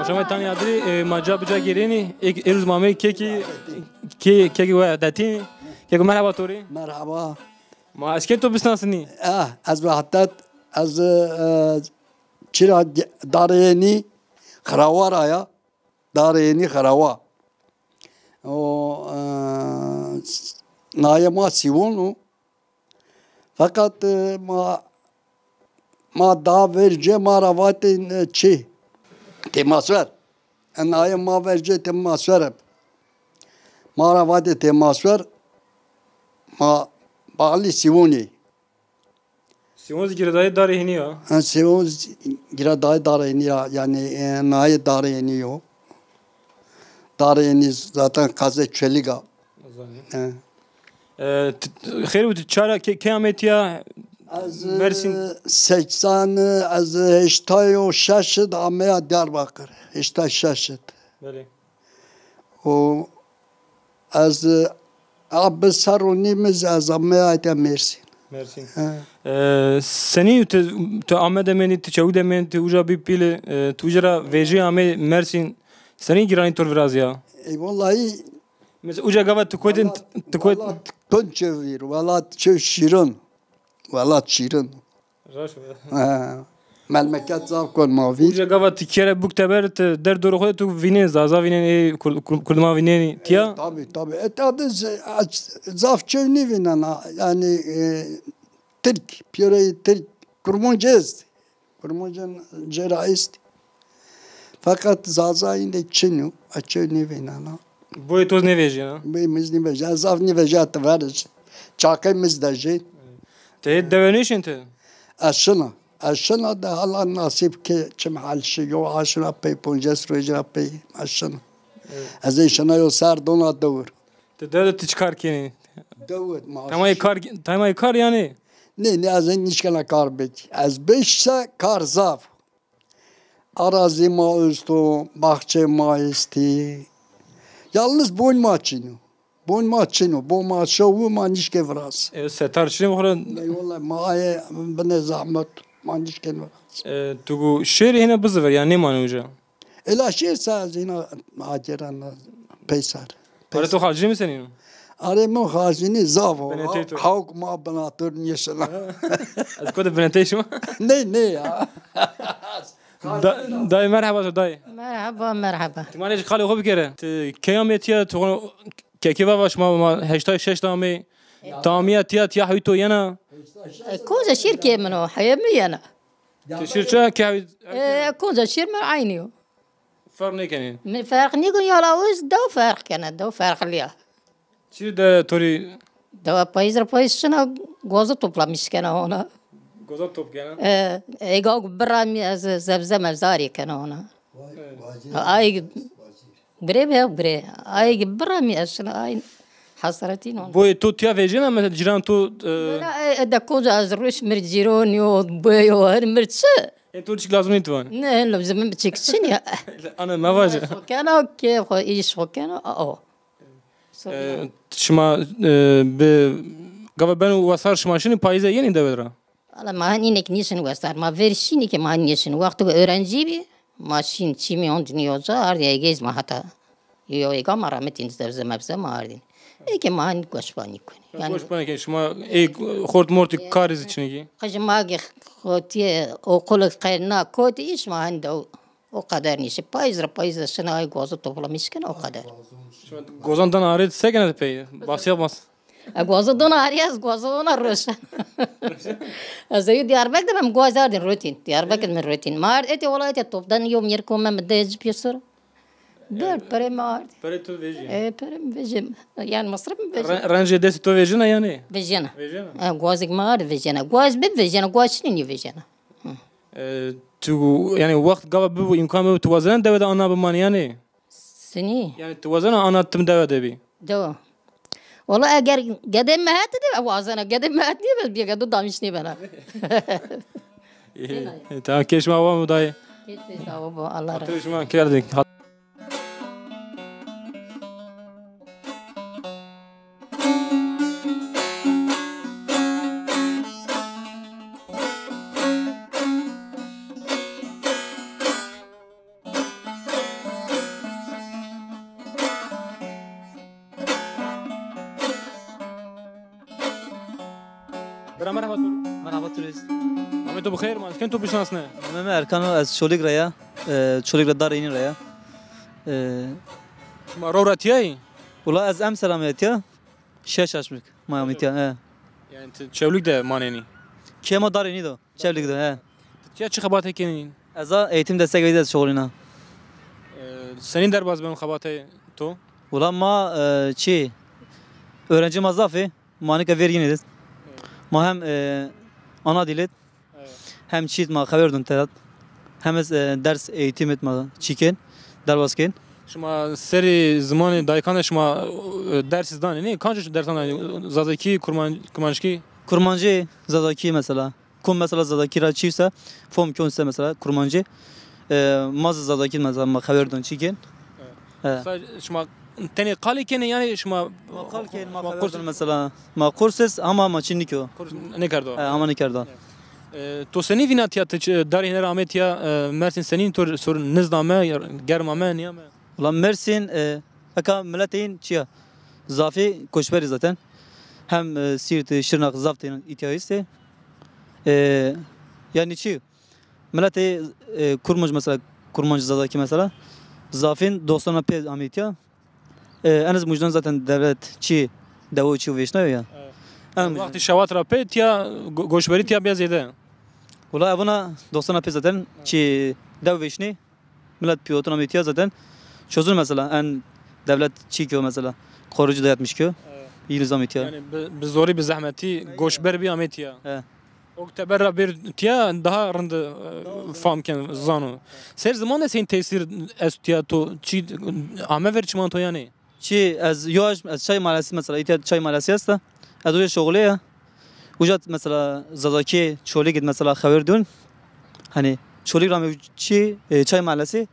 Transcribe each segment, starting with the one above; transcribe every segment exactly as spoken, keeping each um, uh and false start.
Şama tanî adirî, e, ma ca bi ca gêrenî, ê, ê rûz ma amê kekî, ke-, kekî Wehdetî. Keko merheba to rê. Merheba. Ma eşkên to bisnasnî? Eh, ez Wehdet, ez, e, çira ge-, Darê Yenî Xirawa ra ya. Darê Yenî Xirawa. O, e, s-, nayê ma Sîwon o. Feqet, e, ma, ma da vercê ma ra vatên, e, çi? Têmaswer. E, nayê ma vercê Têmaswer ib. Ma ra vatê Têmaswer, ma bağlî Sîwonî. Sîwon zî girêdayê Darê Hênî ya. Ha, Sîwon zî girêdayê Darê Hênî ya. Yanî, e, nayê Darê Hênî yo. Darê Hênî zaten qezê Çelîg a. Zanî. He. E, t-, xêr û ti çara ke-, key amê tiya Mersin? Ez, e, seksen, ez heştay û şeş de ameya Diyarbakir. Heştay şeş de. Belê. O ez, a bi serr û nîm iz ez ameya ete Mêrsîn. Mêrsîn. He. E, senî tu, tu Amed de mendî, tu Çewîg de mendî, tu uca bî pîlî, e, tu uca ra vejî amê Mersîn, senî giranî to rê virazîya? Ey wellahî. Mesela uca gava tu kotîn, wella, tu kot wella kon çew vîr, wella çew şîrin. Welat şîrin. Raşt o. He. Memleket zaf kon ma vîr. Uca gava ti kere buk teber, ti der dorê xo de tu vînên, Zaza vînên, ê Kur-, Kur-, Kurdima vînenî tiya? E, tabî, tabî. E, tabî z-, a, zaf çew nîvînena. Yanî, e, Tirk, pîyoreyê Tirk, Kurmanc est. Kurmancên cêra est. Feqet Zaza îndê çin o, a çew nêvênena. Boyê to zî nêvejîyena? Boyê mi zî nêvejîya. Ez zaf nêvejîya ti ver iz. Çaqê mi zî de jê. Ti hê dewe nêşên ti? Ez şina. Ez şina de hala nasîb ke çim hal şi. Yo aşina pey, poncas rojî ra pey ez şina. Evet. Ez ê şina yo ser dona dewir. Ti dewe de ti çi kar kenî? Dewir, ma. Temayê kar, temayê kar yanî? Nê, nê, ez ê nişkena kar bikî. Ez beş se kar zaf. Arazî ma esto, baxçê ma estî. Yalniz boyn ma çin o. Boyn ma çin o. Bo ma şew û ma nişkê viraz. E, setar çin o xo ra? Ney wellay ma aye binê zehmet ma nişkên viraz. E, tu gu şêrî hêna biziver, yanî nêmanê uca? Ela şêr se ez hîna agêrena peyser. Arê to xarcînî mi senîn o? Arê mi xarcînî zaf o. Binetey to. Hawk ma binatur nêşina. Ez kotê binetey şima? Ney, ney ya. Da-, dayê merheba to dayê. Merheba, merheba. Ti ma rê jî qalê xo bikere. Ti key amê tiya, ti xo kekê vava şima ma heştay şeş de amê. Ti amîya tiya, tiya hewî to yena? E, konca şêr kê min o, heye mi yena. Ti şêr ça kê hewî? E, konca şêr mi eynî yo. Ferq nêkenê? Mi ferq nêkun ya la, o dew ferq kena, dew ferqlî ya. Çi de to rê? Dewa payîz ra payîz şina, goza toplamış kena ona. Goza top kena? E, ega birra mi ez zebze mevze arê kena ona. Evet. Ay, gure be, gure. Ay, birra mi ez şina, ay, hasretîn ona. Boyê to tiya vejena, mesela cîran to, e, wela, e, e, de koca ez rûş mir cîron yo, boy yo, her mir çi? E, to çik lazim nî ti van? Ne, lazim mi çik çin ya. Ana mevaje. Xo kena, kê xo, îş xo kena, a, o. E, şima, e, bi gava beno wesar şima şinî payîze yenî dewe ra? Valla ma hin înek nêşin wesar. Ma ver şînî ke ma hin nêşin. Wexto ke öğrenci bî, ma şîn çîmî hondîn yo ca, ardî Egeyîz ma heta yo ega ma rametîn zebze mebze ma ardîn. Eke ma hin goşbanî kunî. Yanî goşbanî ke şima ê xort mortî karî zî çinî kî? Qij ma ge xotîye okulî qerna kotî îş ma hin de o. O qeder nîşe. Payîz ra payîz de şina ay goza toplamış kena o qeder. Şima gozan dana arê se kena pey? Basya bas. E, goza dona arê ez goza ona roşen. Ez eyo Diyarbekir de ben goz ardin rotin. Diyarbekir mi rotin. Ma ard ete wela ete topdan yo mîr kome mi de ez piyosur. Ber pere mi ard. Pere tu vejî. E, pere mi vejim. Yanî masraf mi vejim. Re-, rencê destê to vejina yanî? Vejena. Vejena. E, gozik ma ard vejena. Goz bi vejena. Goz şinî vejena. E, tu, yanî, wext gava bibo, îmkan bibo, tu wazena dewe de ana bimanî, yanî? Sinî. Yanî, tu wazena ana tim dewe de bî? Dewe. Wela eger gedê mi het de wazena, gedê mi het nîyo, bes bîye gedo damiş nêbena. Ê, ê, tamam, kê şima wa mo dayê. Kê şima wa bo, Allah razı olsun. Hatırê şima kerdik. Bira merhaba to. Merhaba turist. Namê to bixêr, ma ez kên to bişinasne. Namê mi Erkan o, ez Çolîg ra ya. E, Çolîg ra Darênî ra ya. E, Şima ro ra tîyayî? Wula ez emser amê tîya. Şeş aşmik ma amê tîya, he. Yanî ti Çewlîg de manenî? Kê ma Darênî do. Çewlîg de, he. Ti tîya çi xebatê kenî? Ez a eğitim destek verî de şuxulîna. E, senîn derbaz beno xebatê to? Wula ma, e, çi? Öğrenci ma zaf ê. Ma nika vêr yînî de. Ma hem, e, ana dîlêt, hem çît ma xeber dun terat. Hem ez, e, ders eğitimêt ma çî kên, derbaz kên. Şima serî zimanê daykan de şima, e, ders danê, nê? Kanco dersan danê? Zazakî, kurman-, kurmanckî? Kurmancî, Zazakî mesela. Kum mesela Zazakî ra çî se, fom kyon se mesela Kurmancî. E, ma zî Zazakî mesela ma xeber dun çî kên. Evet. He. Sa-, şima tenê qalê kenê yanî şima? Ma qal kên, ma xeber dun mesela. Ma kurs es ama ma çî nîkyo. Kurs nêkerdo. He, ama nêkerdo. E, to senî vîna tîya, ti çi, Darênî ra amê tîya, e, Mersîn senîn to sor niz ame, germ ame, nîyame? Wula Mersîn, e, eka miletê yin çi ya? Zafî koçberî zaten. Hem, e, Sîrt, Şirnak zaf têna îtya estê. E, yanî çi? Miletê, e, Kurmanc mesela, Kurmanc Zazakî mesela, zafîn doxsan ra pê amê tîya. E, en ez mujdan zaten devlet çi, dewo çi vêşnayo ya. Evet. En mujdan. Wextî şewat ra pê tîya go-, goşberî tîya bîya zêde. Wula evuna doxsan ra pê zaten çi dew vêşnî. Milet pîyotun amê tîya zaten çozun mesela en devlet çî kyo mesela korucu dayatmış kyo. Evet. Yî nizam tîya. Yanî bi, bi zorî bi zehmetî goşber bî amê tîya. He. O teber ra bêr tîya daha rind, e, fam ken zano. Ser ziman de senî tesîr est tîya to çî ame ver çiman to yanî? Çi ez yo aşm, ez Çay Mahallesi mesela, îtya Çay Mahallesi esta. Ez uca şuxulê ya. Uca mesela Zazakî, Çolîg mesela xever dun. Hani Çolîg ra amê çi, e, Çay Mahallesi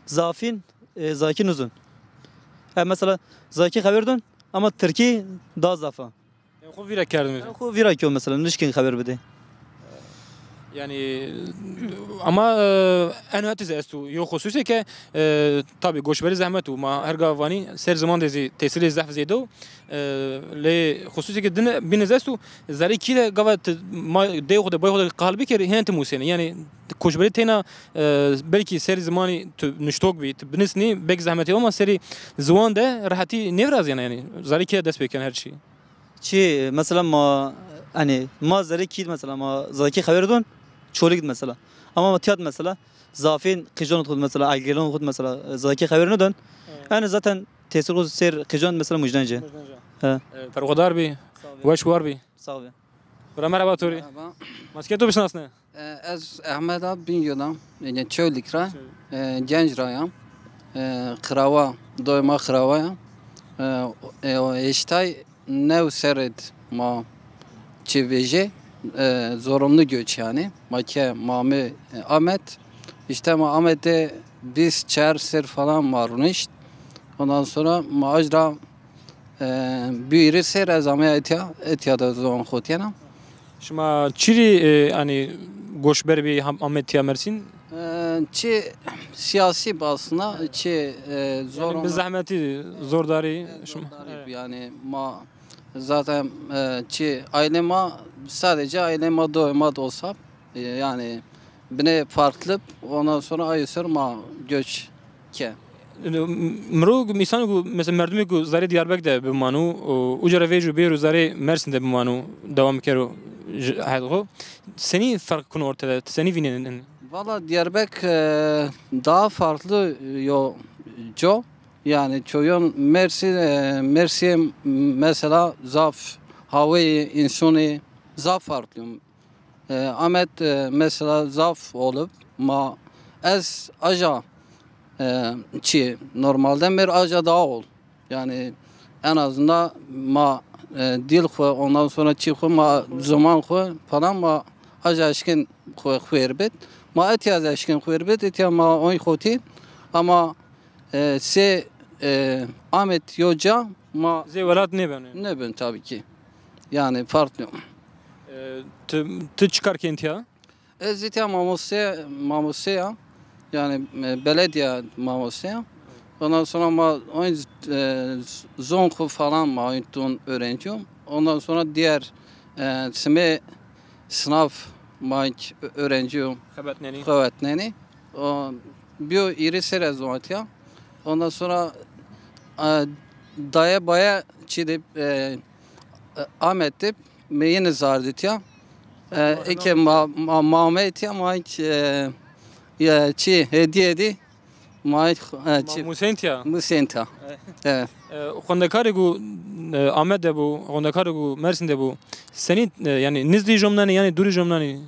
zafîn, e, Zazakî nizun. E, mesela Zazakî xever dun ama Tirkî daha zaf a. Yanî xo vîra kerdin. Yanî xo vîra kyo mesela, nişkên xeber bidê. Yanî ama, e, eno hetî zî esto. Yo xususê ke, e, tabî goşberî zehmet o. Ma her gav vanî ser ziman de zî tesîrê zaf zêde o. E, lê xususê ke din bîne zî esto. Zerê kî de gava ti ma dey xo de, bay xo de qal bikerî, hên ti musênî. Yanî koçberî teyna, e, belkî serî zimanî tu nuştok bî, tu binisnî, belkî zehmetî ama serî ziwan de rehetî nêvirazîyena yanî. Zerê kî de dest pêken her çî. Çi, mesela ma, hani, ma zerê kî mesela ma Zazakî xeber dun, Çolîg de mesela. Ama ma tîya de mesela, zafîn qijon xud mesela, aygêlon xud mesela, Zazakî xeber nidun. Evet. Yani zaten tesir xud ser qijon mesela mujdan ci. Mujdan ci. He. E, ferxodar bî, sağ ol, weş war bî. Sağ ol. Bira merhaba to rê. Merhaba. Ma ti kên to bişinasne? E, ez Ehmed a, Bingöl a, yani Çewlîg ra, e, Genc ra ya. E, Xirawa, doyê ma Xirawa ya. E, e, o heştay new serrêd ma çi vejê, e, zorunlu göç yani. Ma ke ma amê, e, Amed. İşte ma Amedê vîst çar ser falan ma runişt. Ondan sonra ma aj ra E, bîrî ser ez amaya etya, etya de zon xotiyena. Şima çirî, e, hani goşber bî ham-, ametya Mersîn? E, çi siyasî basna, çi, e, zorunlu. Yanî bi zehmetî, zordarî, e, şima. Zordarî, evet. Yani ma zaten, e, çi aile ma, sadece aile ma do, ma do sab. E, yani bine farklı, ondan sonra ay ser ma göç ke. Miro, însanê ku, mesela, merdimê ku zerê Diyarbek de bimano, o, uca ra vejîyo bêro zerê Mersîn de bimano, dewam kero ji hed xo. Senî ferq kuno orte de? Senî vînenî? Valla Diyarbek, e, daha farklı yo co. Yani çoyon Mersî, e, Mersî mesela zaf hawayê, însanê zaf farklı. E, Amed, e, mesela zaf olup ma ez aja, e, çi normalde mir aja daha ol. Yani en azından ma, e, dil xo, ondan sonra çi xo ma zaman xo falan ma aja eşkin xo xuer bit. Ma etya eşkin xuer bit, etya ma oy xoti ama e, se, e, Amed yo ca ma. Zê welat nêbeno. Nêben tabii ki. Yani farklı. E, ti, ti çi kar kên tiya? Ez tiya mamoste, mamoste ya. Yani, e, belediye mamoste ya. Ondan sonra ma oyun, e, zonku falan ma oyun ton öğrenciyim. Ondan sonra diğer e, simê sınav, ma ki öğrenci yo, xebetnenî. Xebetnenî. O, biyo hîrê serr ez o etya. Ondan sonra, e, daye baye çi de, e, e, Ahmet de mi yine zarditya. E, eke ma, ma, ma ame etya, ma ki, e, ya, çi, hediye di, ma, e, çi, musentya. Musentya. Evet. E, xwendekarê ku, e, Amed de bû, xwendekarê ku Mersin de bû, senî, e, yanî nizdî jomnanî, yanî dûrî jomnanî?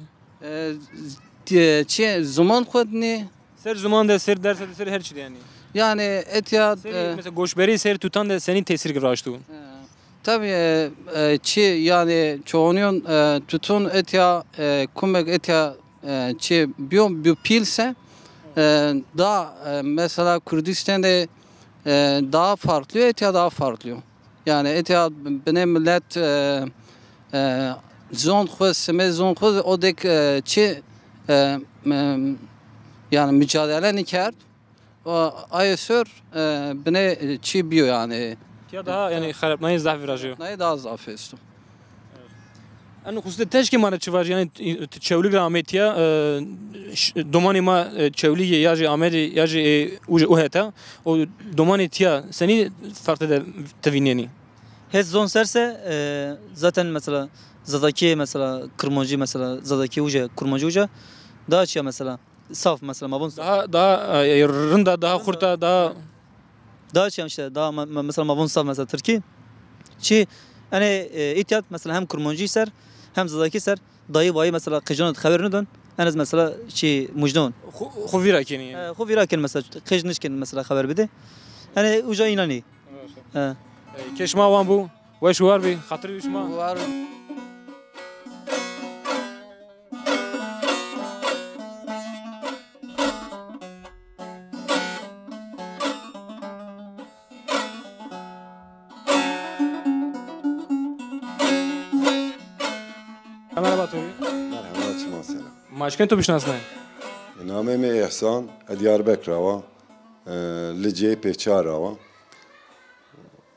E, çi, ziman xwe dinî. Ser ziman de, ser derse de, ser her çi de yanî. Yani etya, ser, e, mesela goşberî ser tutan de senî tesîr raştu? E, tabii, e, e, çi yani çoğunun, e, tutun etya, e, kumek etya, e, çi biyo, biyo pîl se, e, daha, e, mesela Kürdistan de, e, daha farklı etya daha farklı. Yani etya binê millet, e, e, zon xwu, simê zon xwu o dek, e, çi, e, m-, yani mücadele nikerd. O ayê sor, e, binê çi biyo yani. Ya daha yani xerepnayê zaf virajiyo. Nayê daha zaf esto. Eno xusûsî de teşkê ma ra çi vajî? Yanî, ti Çewlîg ra amê tîya, e, ş-, domanê ma, e, Çewlîgê ya jî Amedê ya jî, e, uca, u heta. O domanê tîya senî farqlî de ti vînenî? Hes zon serse, e, zaten mesela Zazakî mesela Kurmancî mesela Zazakî uca, Kurmancî uca. Daha çiya mesela. Saf mesela, ma von saf. Daha, daha, e, rind a, daha xurt a, daha. Daha çi işte, daha ma-, ma-, mesela ma von saf mesela Tirkî. Çi, yani, e, îtya mesela hem Kurmancî ser, hem Zazakî ser, dayî bayî mesela qijano xeber nidon, en ez mesela çi mujdon. Xu, xu vîra kenî yani. E, xu vîra ken mesela, qij nişken mesela xeber bide. Yani uca înanî. He. E, keşma wan bû, weş û war bî, xatir wî şima. War. Merhaba to rê. Merhaba, çima sena? Ma eşken to bişinasnay? E, namê mi Îhsan, e, Diyarbekir ra wa. E, Licê Pêçar ra wa.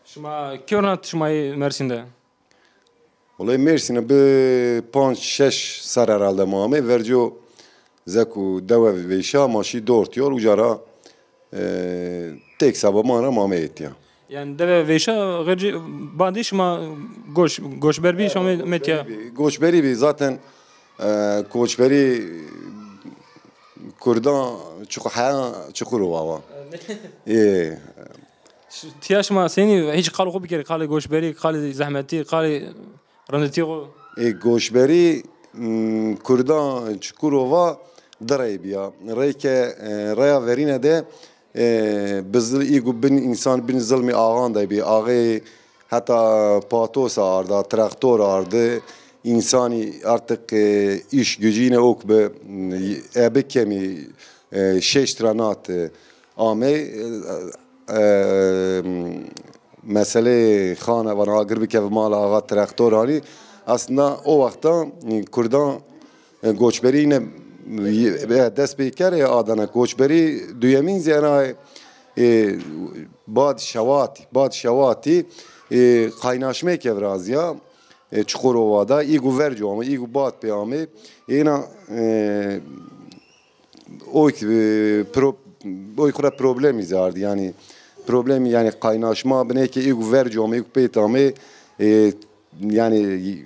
Şima kewna şima yê Mersîn de? Wulay Mêrsîne bi panc şeş serr herhalde ma amê. Verco zek û dewe vêşa ma şî dort yol uca ra, e, têk seba ma ra ma amê êtîya. Yani dewe vêşa xêrcî bandî şima goç, goçber bî, şima amê êtîya? Goçberî bî. Goçberî bî zaten, e, koçberî Kurdan çuku heya Çukurova wa. Ê. Ş-, tiya şima senî hîç qal xo bikerî, qalê goçberî, qalê zehmetî, qalê rindetî xo? Ê goçberî, m, Kurdan Çukurova di rey bîya. Rey ke, e, reya verîne de, e, bi zil-, î gu bin însan bin zilmî axan de bî. Axê heta patosa arda, traktor ardi. Însanî artık, e, îş gücü yine ok bi, m, e bi kemî, e, şeş tira nat, e, amey, e, e, meselê xane vana agir bikeve mala axa traktor anî. Aslında o wexta, e, Kurdan, e, goçberî yine, e, dest pê kere adana goçberî duyemîn zî ena, e, bad şewatî, bad şewatî, e, kaynaşmeyke virazîya, e, Çukurova da, î gu verco ame, î gu bad pê ame. Êna, e, Oy, e, pro-, oy xura problemî zî ardî. Yanî problemî, yanî kaynaşma binê ke ê gu verco ame, ê gu pêt ame, e, yanî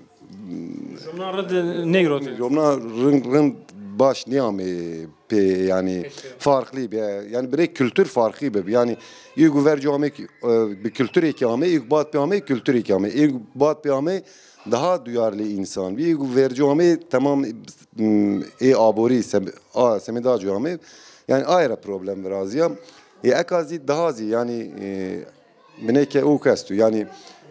romna rind nêgirotî. Romna rind, rind baş nêame pê, yanî farklî bi. Yanî binê kultur farklî bi. Yanî ê gu verco ame, e, bi kulturêkî ame, ê gu bad pê ame, kulturêkî ame. Ê gu bad pê ame, daha duyarlı însan bî. Ê gu verco ame, tamam, m, ê aborî sem-, a, semêd aco ame. Yanî aye ra problem virazîya. Ê eka zî daha zî, yanî, e, binê ke ûk esto. Yanî,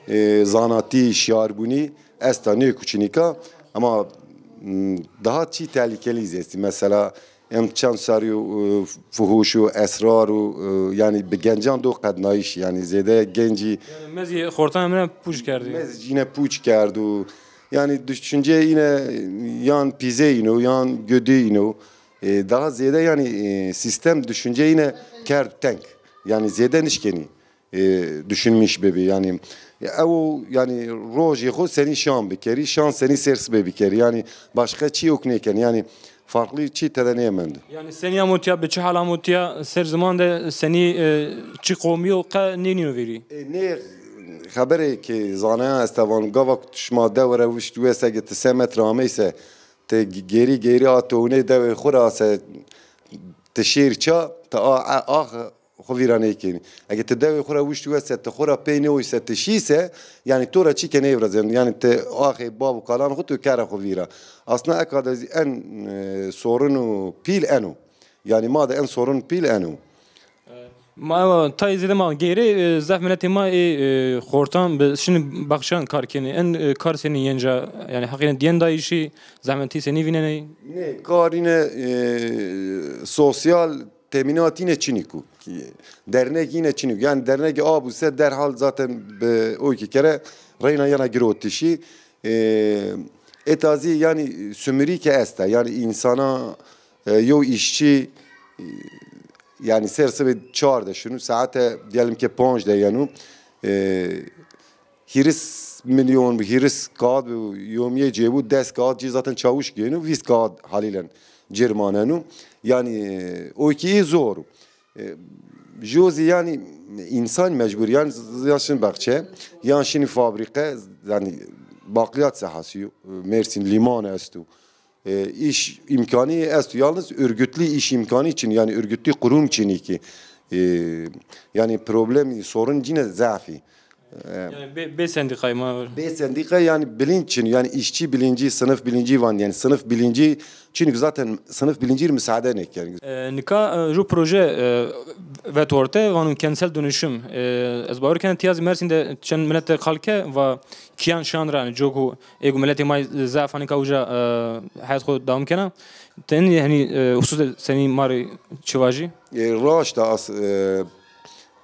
e, zanatî, şiyarbûnî esta, nê kuçinîka. Ama, m, daha çî tehlikelî zî estî. Mesela, em çend serrî yo, e, fuhuş û esrar û, e, yanî bi gencan do qednayîş, yanî zêde gencî. Yanî mezî xortanê min pûç kerdî. Mez yine pûç kerdo. Yanî düşünceyê yine yan pîzê yîno, yan gudî yîno. E, daha zêde yanî, e, sîstem düşünceyê yine kerd teng. Yanî zêde nişkenî. e, düşünmüş bibî. Yanî, ew, yanî, rojê xo senî şan bikerî, şan senî sêrsibê bikerî. Yanî, başqa çî yok nêkenî. Yanî, farklı çî tede nêmend. Yanî, senî amo tiya, bi çi hal amo tiya, ser ziman de senî, e, çi qomî yo qe nênîyo vîrî? E, nê xeberê ke zanaya esta, van gava şima dewe ra wişt wese, ege ti se metre ameyse, ti gêrî gêrî a townê dewê xo ra se ti şêr ça, ti a, a, ax xo vîra nêkenî. Ege ti dewê xo ra wişt wese, ti xo ra pey nêoyse, ti şîse, yanî to ra çîke nêvirazên. Yanî ti axê bav û kalan xo, tu kere xo vîra. Aslında eka de zî en, e, sorun û pîl eno. Yanî ma de en sorun pîl eno. Ma, tayê zêde ma gêrê, e, zaf miletê ma ê, e, xortan bi şinî baxçan kar kenî. En, e, kar senî yenca, yanî heqîne dîyen dayîşî, zehmetî senî vînenê? Nê, kar îne, e, sosyal teminat îne çinîk o. Dernek îne çinîk o. Yanî dernekê a bû se derhal zaten bi o ki kere reyna yena girotişî. E, eta zî yanî sumurî ke esta. Yanî însana, e, yew îşçî, e, yanî ser sibê çar de şino, saete diyelim ke panc de yeno. E, hîris milyon bi, hîris kağıt bi, yomiyê cêbû, des kağıt cî zaten çawuş gêno, vîst kağıt halilen cêr maneno. Yanî, e, o ki zor. E, jo zî yanî însan mecbur, yanî z-, yan şin baxçe, yan şinî fabrîke, yanî bakliyat sahası, e, Mersin liman esto. E, iş imkanı esto. Yalnız örgütlü iş imkanı için, yanî örgütlü kurum için ki, e, yanî problem, sorun cine zafî. E, Yanî bê, bê sendîkayê ma. Bê sendîka yanî bilinç çin, yanî işçi bilinci, sınıf bilinci van, yanî sınıf bilinci, çünkü zaten sınıf bilinci müsaade nêken. E, nika, e, ju proje, e, vet orte, vano kentsel dönüşüm. E, ez bawer kena tiya zî Mersin de çend milet de qal ke, va kiyan şan ra, yanî coku ê ku miletê ma zaf a nika uca, e, heyat xo dewam kena. Tenî, hanî, e, husus de senî ma rê çi vajî? E, raşt a, as-, e,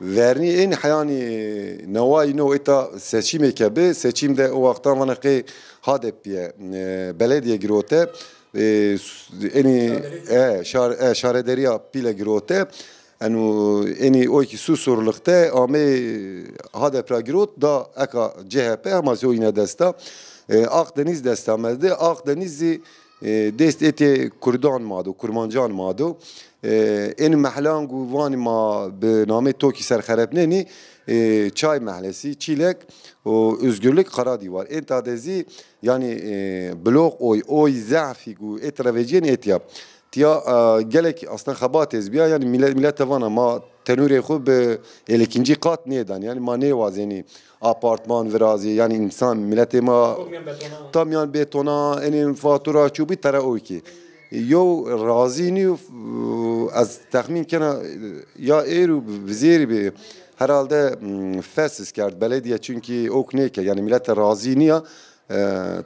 vernî ên heyanî newayî no, îta seçîmê ke bi, seçîm de o wextan vana qey HADEP pîye, e, belediye girote, e, s-, enî, e, şar-, e, şarederiya pîle girote. Eno, enî o ki Susurlixte amê HADEP ra girot, da eka CHP, hema zî o îne desta. E, Akdeniz desta mezdi. Akdeniz zî, e, dest êtê kurdan ma do, kurmancan ma do. E, enî mehlan ku vanî ma bi namê to ki ser xerepnenî, e, Çay Mehlesi, Çîlek û Özgürlük Karadîwar. Ênta de zî, yanî, e, blok oy, oy zafî ku êt ra vecîyen êtya. Tiya, e, gelek aslında xebat ez bîya, yanî mîle-, mîlete vana ma tenûrê xo bi êlekincî qat nêdan. Yanî ma nêwazenî apartman virazî, yanî însan, mîletê ma tam yan betona, enî fatura çûbî tere o ki. Yew razî nîyo, ez texmîn kena ya êrû vizêrî bi herhalde, m, fesl kerd belediye, çünkü ok nêke, yanî mîlete razî nîya, e,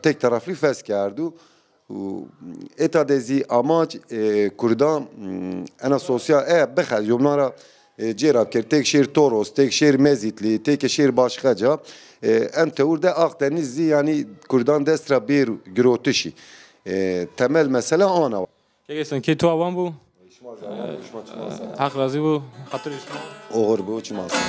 tek taraflî fesl kerdu. Û êta de zî amac, e, kurdan, m, ena sosyal, e, bixe, yomna ra, e, cêra biker. Têk şêr Toros, têk şêr Mezîtlî, têke şêr başqa ca. E, en tewir de Akdeniz zî, yanî kurdan dest ra bêr girotişî. E, temel mesele ana. Kek Esen, key to awan bû. Şima zî awan bû, şima çima ser. Heq razî bû, xatirê şima. Oxir bû, çima ser.